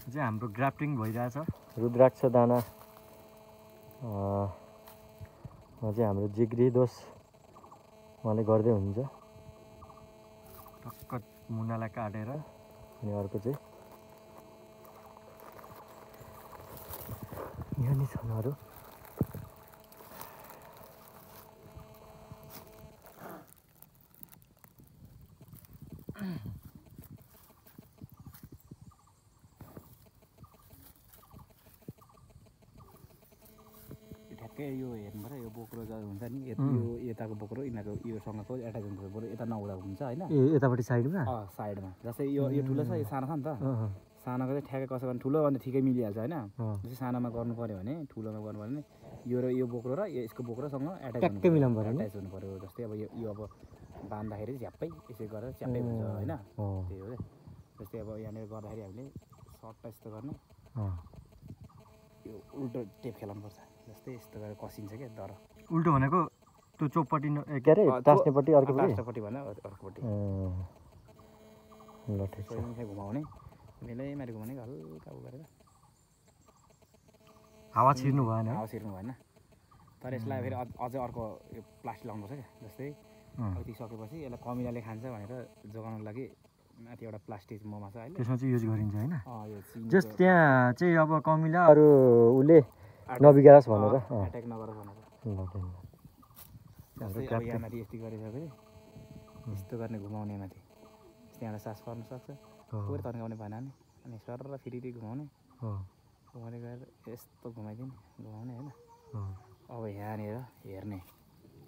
चाहिँ हाम्रो ग्राफ्टिङ भइरहेछ। रुद्राक्ष दाना चाहिँ हाम्रो जिग्री दोष उहाँले गर्दै हुनुहुन्छ। टक्क मुनालाई काटेर अनि अर्को चाहिँ यहाँ नि छन् अरू। ठ्याक्कै यो हेर्नु पऱ्यो, यो बोक्रो हुन्छ नि, यो यताको बोक्रो यिनीहरूको योसँगको एट्याच हुनु पऱ्यो, यता नहुँदा हुन्छ होइन। यतापट्टि साइडमा साइडमा जस्तै यो ठुलो छ, यो सानो छ नि त। सानोको चाहिँ ठ्याक्कै कसो गर्नु, ठुलो भने ठिकै मिलिहाल्छ होइन। जस्तै सानोमा गर्नु पऱ्यो भने, ठुलोमा गर्नु पऱ्यो भने यो र यो बोक्रो र यसको बोक्रोसँग एट्याच मिलाउनु पऱ्यो, एट्याच हुनु पऱ्यो। जस्तै अब यो अब बाँध्दाखेरि झ्याप्पै यसै गरेर च्याप्पै हुन्छ होइन। त्यही हो। जस्तै अब यहाँनिर गर्दाखेरि हामीले सर्ट यस्तो गर्ने, यो उल्टो टेप खेलाउनुपर्छ। जस्तै यस्तो गरेर कसिन्छ क्या दर। उल्टो भनेको त्यो चोपपट्टि के अरे टास्नेपट्टि अर्कोपट्टि भने अर्कोपट्टि ल ठिक छ। घुमाउने मेलैमारि घुमाउने हल्का उ गरेर हावा छिर्नु भएन। हावा छिर्नु भएन। तर यसलाई फेरि अझै अर्को यो प्लास्टिक लाउनुपर्छ क्या। जस्तै यति सकेपछि यसलाई कमिलाले खान्छ भनेर जोगाउनको लागि माथि एउटा प्लास्टिक ममा छ अहिले, त्यसमा चाहिँ युज गरिन्छ होइन। जस्ट त्यहाँ चाहिँ अब कमिला अरू उसले नबिगारोस् भनेर एट्याक नगरोस् भनेर। जस्तै अब यहाँ माथि यति गरिसकेपछि यस्तो गर्ने घुमाउने माथि, त्यहाँबाट सास पर्नु सक्छ, पुरै तन्काउने भएन नि। अनि सर र फेरि घुमाउने घुमाउने गएर यस्तो घुमाइदिने घुमाउने होइन। अब यहाँनिर हेर्ने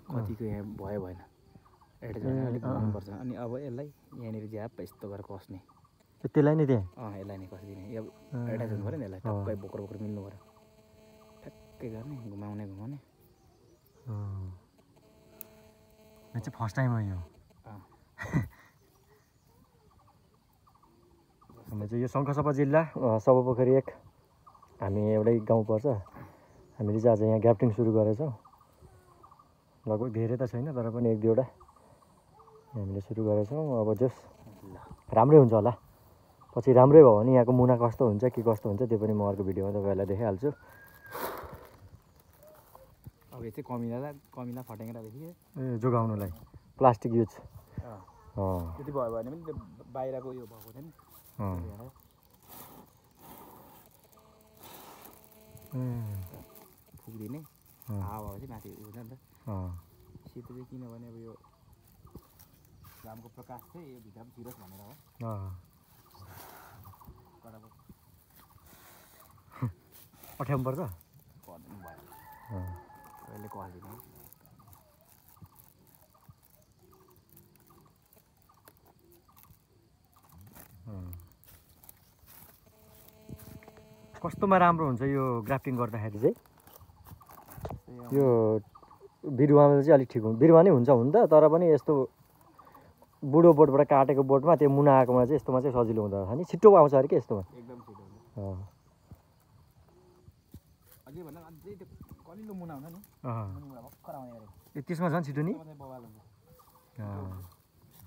कतिको यहाँ भयो भएन, एट्याच भनेर अलिक घुमाउनुपर्छ। अनि अब यसलाई यहाँनिर झ्याप यस्तो गरेर कस्ने, त्यसलाई नै त्यहाँ यसलाई नै कसिदिने। अब एट्याच हुनु पऱ्यो नि, यसलाई टक्कै बोक्रो बोक्रो मिल्नु पऱ्यो, ठ्याक्कै गर्ने घुमाउने घुमाउने। यो चाहिँ फर्स्ट टाइम हो यो। हाम्रो चाहिँ यो शङ्खसभा जिल्ला सभापोखरी 1 हामी एउटै गाउँ पर्छ। हामीले चाहिँ आज यहाँ ग्राफ्टिङ सुरु गरेछौँ। लगभग धेरै त छैन तर पनि 1-2वटा हामीले सुरु गरेछौँ। अब जस राम्रै हुन्छ होला, पछि राम्रै भयो भने यहाँको मुना कस्तो हुन्छ के कस्तो हुन्छ त्यो पनि म अर्को भिडियोमा तपाईँहरूलाई देखाइहाल्छु। अब यो चाहिँ कमिला फटेङ्ग्रादेखि जोगाउनुलाई प्लास्टिक युज त्यति भयो भने पनि त्यो बाहिरको यो भएको थियो नि फुक्दिने हावा चाहिँ माथि हुन्छ नि त। सेतो चाहिँ किनभने अब यो घामको प्रकाश चाहिँ यो भित्र छिरोस् भनेर हो। पठ्याउनु पर्छ गरिदिनु भयो अहिले कसिदिनु। कस्तोमा राम्रो हुन्छ यो ग्राफ्टिङ गर्दाखेरि चाहिँ यो बिरुवामा चाहिँ अलिक ठिक हुन्छ। बिरुवा नै हुन्छ हुन त, तर पनि यस्तो बुढो बोटबाट काटेको बोटमा त्यो मुना आएकोमा चाहिँ यस्तोमा चाहिँ सजिलो हुँदो रहेछ नि, छिट्टो आउँछ अरे क्या यस्तोमा एकदम छिटो हुन्छ। अझै भन्दा अझै त्यो कलिलो मुना हुन्छ नि भर्खर आउने अरे त्यसमा झन् छिटो नि बवाल हुन्छ।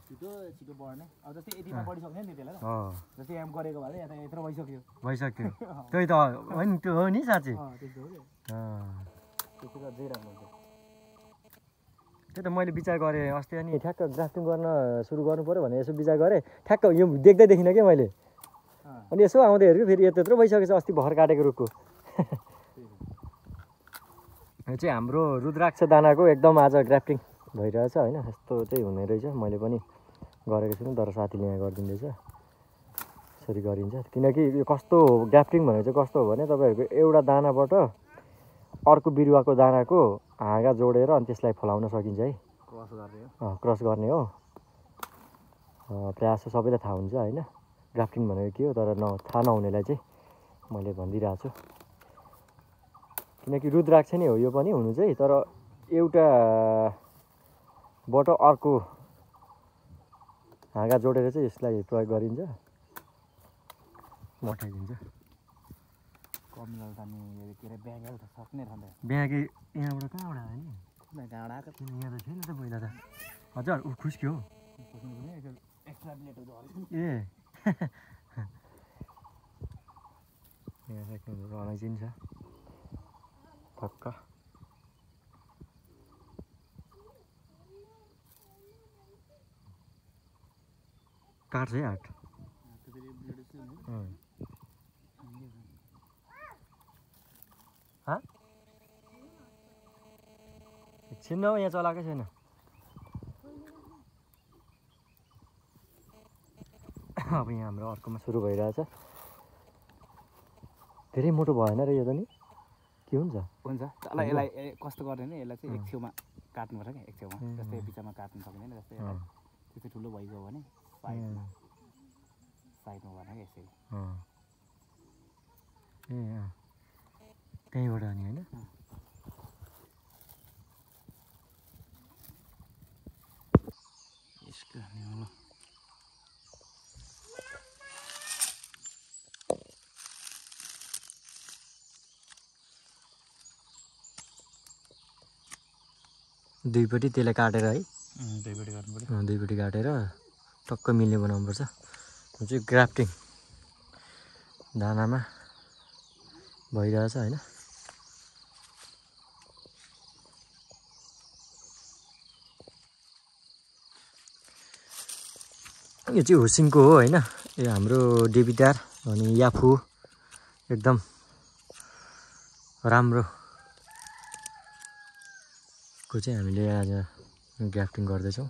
छिटो छिटो बढ्ने। अब जस्तै यतिमा बढिसक्ने नि त्यसलाई त, जस्तै यहाँ गरेको भए यता यत्रो भइसक्यो त्यही त होइन त्यो हो नि साँच्चै त्यस्तो हो क्या। त्यो चाहिँ अझै राम्रो हुन्छ। त्यही त मैले विचार गरेँ अस्ति अनि ठ्याक्क ग्राफ्टिङ गर्न सुरु गर्नु पऱ्यो भने यसो विचार गरेँ, ठ्याक्क यो देख्दै देखिनँ क्या मैले। अनि यसो आउँदै हेरेको फेरि यत्रो भइसकेछ अस्ति भर्खर काटेको रुखको। यो चाहिँ हाम्रो रुद्राक्ष दानाको एकदम आज ग्राफ्टिङ भइरहेछ होइन। यस्तो चाहिँ हुने रहेछ, मैले पनि गरेको छुइनँ तर साथीले यहाँ गरिदिँदैछ। यसरी गरिन्छ किनकि यो कस्तो ग्राफ्टिङ भनेको चाहिँ कस्तो हो भने तपाईँहरूको एउटा दानाबाट अर्को बिरुवाको दानाको हाँगा जोडेर अनि त्यसलाई फलाउन सकिन्छ है। क्रस गर्ने हो। प्रायः सबैलाई थाहा हुन्छ होइन ग्राफ्टिङ भनेको के हो, तर थाहा नहुनेलाई चाहिँ मैले भनिदिइरहेको छु। किनकि रुद्राक्ष नै हो यो पनि हुनु चाहिँ, तर एउटाबाट अर्को हाँगा जोडेर चाहिँ यसलाई प्रयोग गरिन्छ, मठाइदिन्छ। कमिला तान्ने के अरे ब्यागहरू त सक्ने रहन्छ। ब्यागे यहाँबाट कहाँबाट आयो नि? कहाँबाट आएको यहाँ त छैन त पहिला त। हजुर ऊ खुस्क्यो एक्स्ट्रा प्लेट ए यहाँ राख्नु अमेजिङ छ टक्क काट्छ है आठ एकछिन न यहाँ चलाएकै छैन अब यहाँ हाम्रो अर्कोमा सुरु भइरहेछ धेरै मोटो भएन र यो त नि के हुन्छ ल यसलाई कस्तो गर्ने नि यसलाई चाहिँ एक छेउमा काट्नुपर्छ क्या एक छेउमा जस्तै बिचमा काट्नु सकिँदैन जस्तै यसलाई त्यस्तो ठुलो भइगयो भने साइडमा भएन क्या यसरी ए त्यहीँबाट अनि होइन यसको दुईपट्टि त्यसलाई काटेर है दुईपट्टि गर्नुपर्छ दुईपट्टि काटेर टक्क मिल्ने बनाउनुपर्छ यो चाहिँ ग्राफ्टिङ दानामा भइरहेछ होइन यो चाहिँ हुसिङको हो होइन यो हाम्रो डेबिटार अनि याफु एकदम राम्रो को चाहिँ हामीले आज ग्राफ्टिङ गर्दैछौँ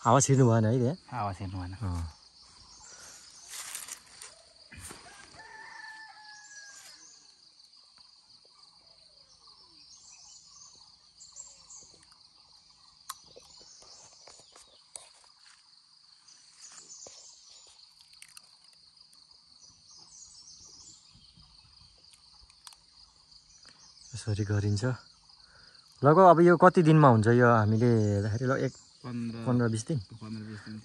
हावा छिर्नु भएन है त्यहाँ हावा छिर्नु भएन यसरी गरिन्छ लगभग अब यो कति दिनमा हुन्छ यो हामीले हेर्दाखेरि ल 15-20 दिन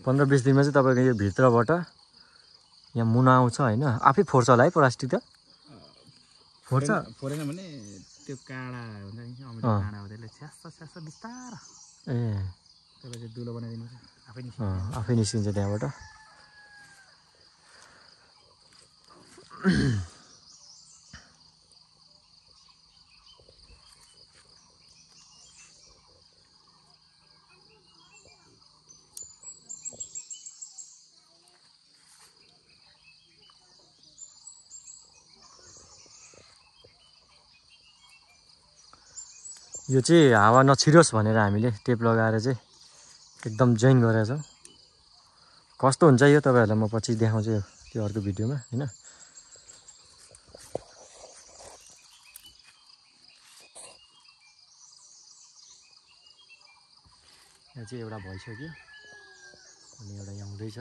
15-20 दिनमा चाहिँ तपाईँको यो भित्रबाट यहाँ मुना आउँछ होइन आफै फोर्छ होला है प्लास्टिक त फोर्छ फोरेन भने त्यो काँडा हुन्छ नि अमिलो काँडा हो त्यसले छ्यास बिस्तार ए त्यसलाई चाहिँ दुलो बनाइदिनुपर्छ आफै निस्किन्छ त्यहाँबाट यो चाहिँ हावा नछिरोस् भनेर हामीले टेप लगाएर चाहिँ एकदम जोइन गरेका छौँ कस्तो हुन्छ यो तपाईँहरूलाई म पछि देखाउँछु त्यो अर्को भिडियोमा होइन यहाँ चाहिँ एउटा भइसक्यो अनि एउटा यहाँ हुँदैछ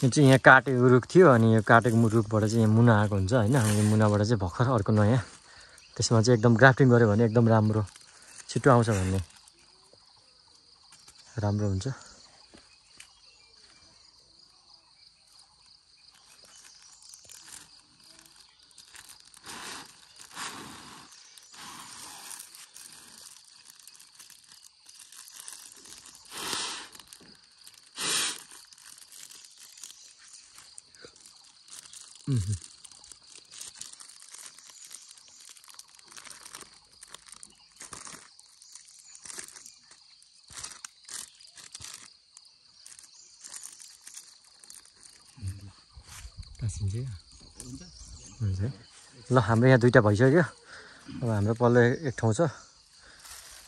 यो चाहिँ यहाँ काटेको रुख थियो अनि यो काटेको रुखबाट चाहिँ यहाँ मुना आएको हुन्छ होइन यो मुनाबाट चाहिँ भर्खर अर्को नयाँ त्यसमा चाहिँ एकदम ग्राफ्टिङ गऱ्यो भने एकदम राम्रो छिटो आउँछ भन्ने राम्रो हुन्छ हुन्छ ल हाम्रो यहाँ दुईवटा भइसक्यो अब हाम्रो पल्लो एक ठाउँ छ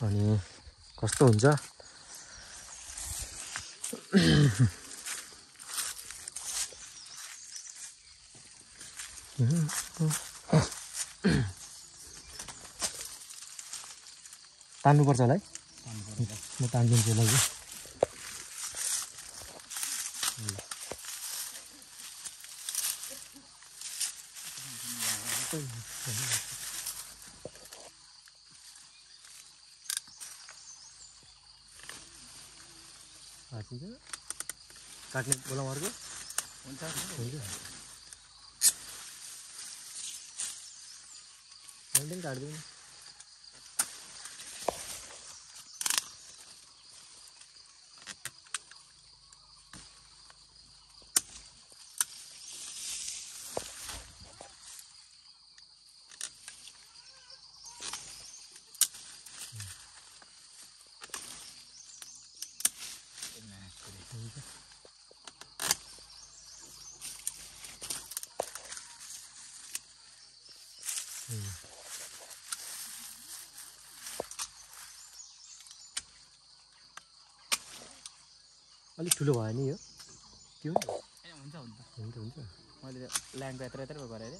अनि कस्तो हुन्छ तान्नुपर्छ होला है म तानिदिन्छु ल काट्ने बोलाउँ अर्को हुन्छ काटिदिउँ अलिक ठुलो भयो नि यो के हो हुन्छ हुन्छ हुन्छ हुन्छ मैले ल्याङको यत्र यत्र गरेँ अरे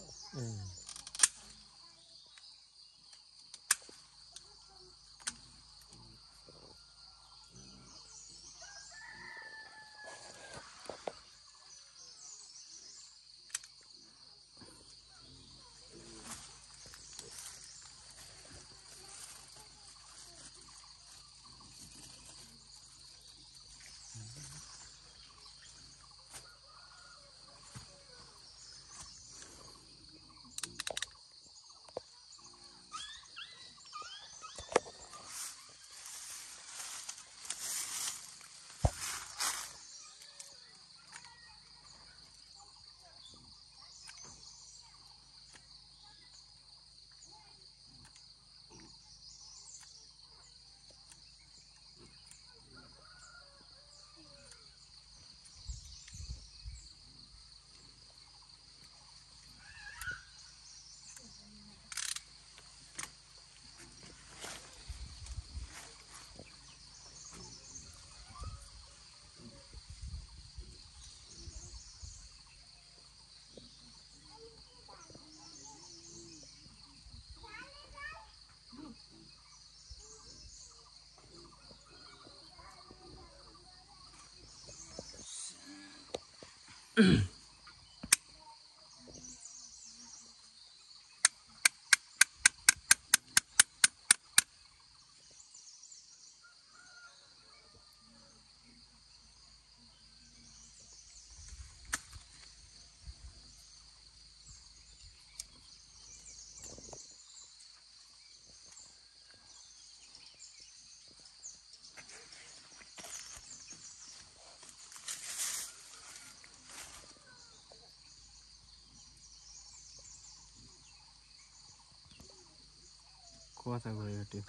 कुवासा गयो त्यो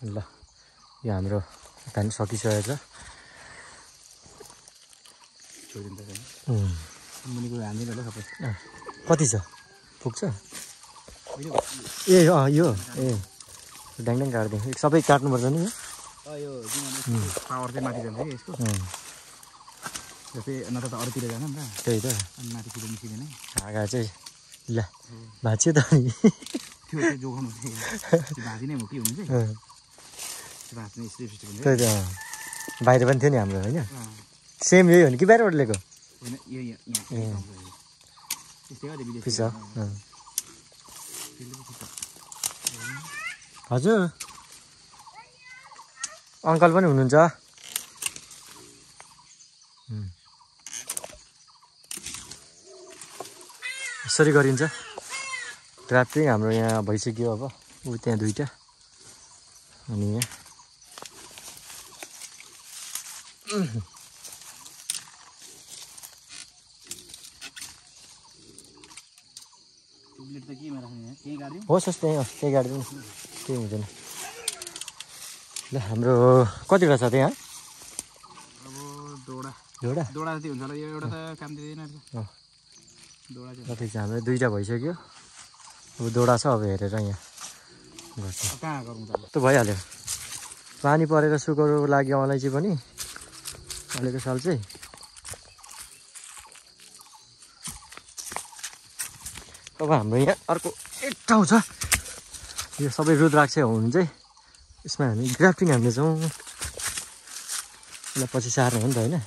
ल यो हाम्रो धान सकिसकेको छ छोडिदिन्छ मुनिको हाल्दैन होला सबै कति छ पुग्छ ए यो ए ड्याङ काट्दिउँ सबै काट्नुपर्छ नि यो पावर चाहिँ माथि जान्छ कि यसको जस्तै न त अरूतिर जान नि त त्यही त अनि माथितिर निस्किँदैन हाँगा चाहिँ ल भाँच्यो त नि त्यो चाहिँ जोगाउनु चाहिँ भाँची नै हो कि हुनु चाहिँ भाँच्ने स्टेप हुन्छ त्यही त बाहिर पनि थियो नि हाम्रो होइन सेम यही हो नि कि बाहिरबाट ल्याएको होइन यो यहाँ त्यस्तै हो त्यो फिस हजुर अङ्कल पनि हुनुहुन्छ यसरी गरिन्छ ग्राफ्टिङ हाम्रो यहाँ भइसक्यो अब ऊ त्यहाँ दुईवटा अनि यहाँ ब्लेड त केमा राख्ने त्यही गाड्दिउँ होस् होस् त्यही गाडिदिनु केही हुँदैन ल हाम्रो कतिवटा छ त्यहाँ अब दोडा एउटा जति हुन्छ होला यो एउटा त काम दिँदैन दोडा चाहिँ जति चाहिँ हाम्रो 2टा भइसक्यो अब दोडा छ अब हेरेर यहाँ गर्छ कहाँ गरौँ त त भइहाल्यो पानी परेर सुकाउनुको लागि अलैँची पनि अहिलेको साल चाहिँ अब हाम्रो यहाँ अर्को एक ठाउँ छ यो सबै रुद्राक्ष हुनु चाहिँ यसमा हामी ग्राफ्टिङ हान्दैछौँ यसलाई पछि सार्ने हो नि त होइन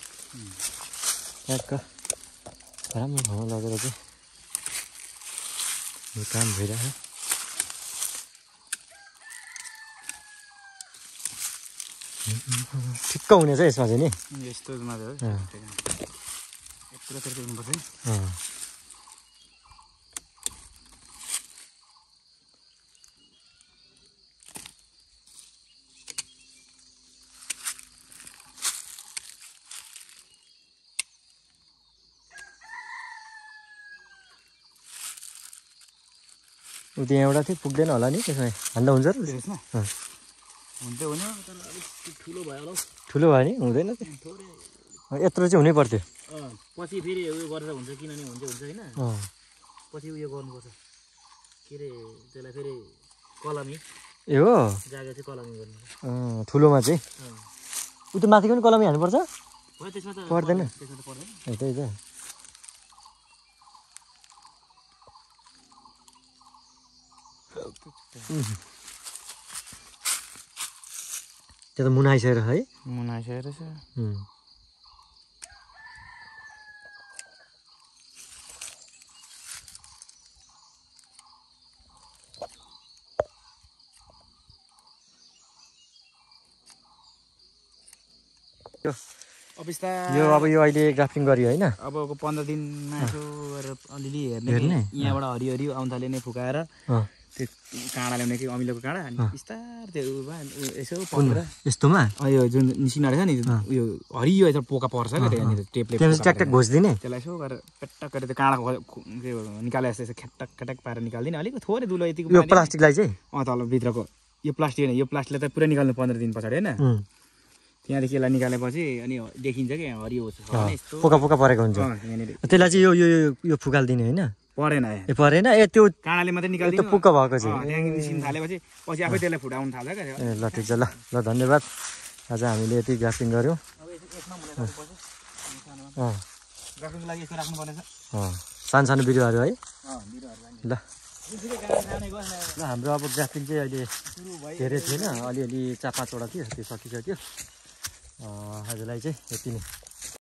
ट्याक्क राम्रो ठाउँमा लगेर चाहिँ यो काम भइरहेको ठिक्क हुनेछ यसमा चाहिँ नि यस्तोमा चाहिँ यत्रो त्यस्तो हुनुपर्छ नि ऊ त्यहाँ एउटा थियो पुग्दैन होला नि त्यसमा हान्दा हुन्छ र त्यसमा हुन्थ्यो हुने तर अलिक ठुलो भयो होला ठुलो भयो नि हुँदैन थोरै यत्रो चाहिँ हुनै पर्थ्यो पछि फेरि उयो गरेर हुन्छ किनभने हुन्छ होइन पछि उयो गर्नुपर्छ के अरे त्यसलाई फेरि कलमी ए हो जागा चाहिँ कलमी गर्नु ठुलोमा चाहिँ ऊ त्यो माथिको पनि कलमी हाल्नुपर्छ त्यसमा त पर्दैन त्यसमा त पर्दैन त्यही त त्यो त मुना आइसकेर है मुना आइसकेको रहेछ यो अब यो अहिले ग्राफ्टिङ गरियो होइन अबको 15 दिनमा यसो गरेर अलिअलि हेर्ने यहाँबाट हरिहरि आउन थाल्यो नै फुकाएर त्यो काँडा ल्याउने कि अमिलोको काँडा अनि बिस्तार त्यो यसो पक्रेर यस्तोमा यो जुन निस्किन रहेछ नि उयो हरियो यसो पोका पर्छ क्या त्यहाँनिर टेपले ट्याकट्याक घोषिदिने त्यसलाई यसो गरेर पेट्टक गरेर त्यो काँडा निकाले जस्तो यसो ख्याटक ख्याटक पारेर निकालिदिने अलिक थोरै दुलो यतिको यो प्लास्टिकलाई चाहिँ तल भित्रको यो प्लास्टिक होइन यो प्लास्टिकलाई त पुरै निकाल्नु 15 दिन पछाडि होइन त्यहाँदेखि यसलाई निकालेपछि अनि देखिन्छ कि यहाँ हरियो छ पोका पोका परेको हुन्छ त्यसलाई चाहिँ यो यो यो फुकालिदिने होइन परेन ए परेन ए त्यो काँडाले मात्रै निकाल्दिनु त्यो पुक्क भएको चाहिँ त्यहाँदेखि निस्किन थालेपछि पछि आफै त्यसलाई फुटाउनु थाल्छ क्या ए ल ठिक छ ल ल धन्यवाद आज हामीले यति ग्राफ्टिङ गऱ्यौँ ग्राफ्टिङको लागि यसो राख्नुपर्ने छ सानो सानो बिरुवाहरू है ल ल हाम्रो अब ग्राफ्टिङ चाहिँ अहिले धेरै थिएन अलिअलि 4-5 वटा थियो त्यो सकिसक्यो आजलाई चाहिँ यति नै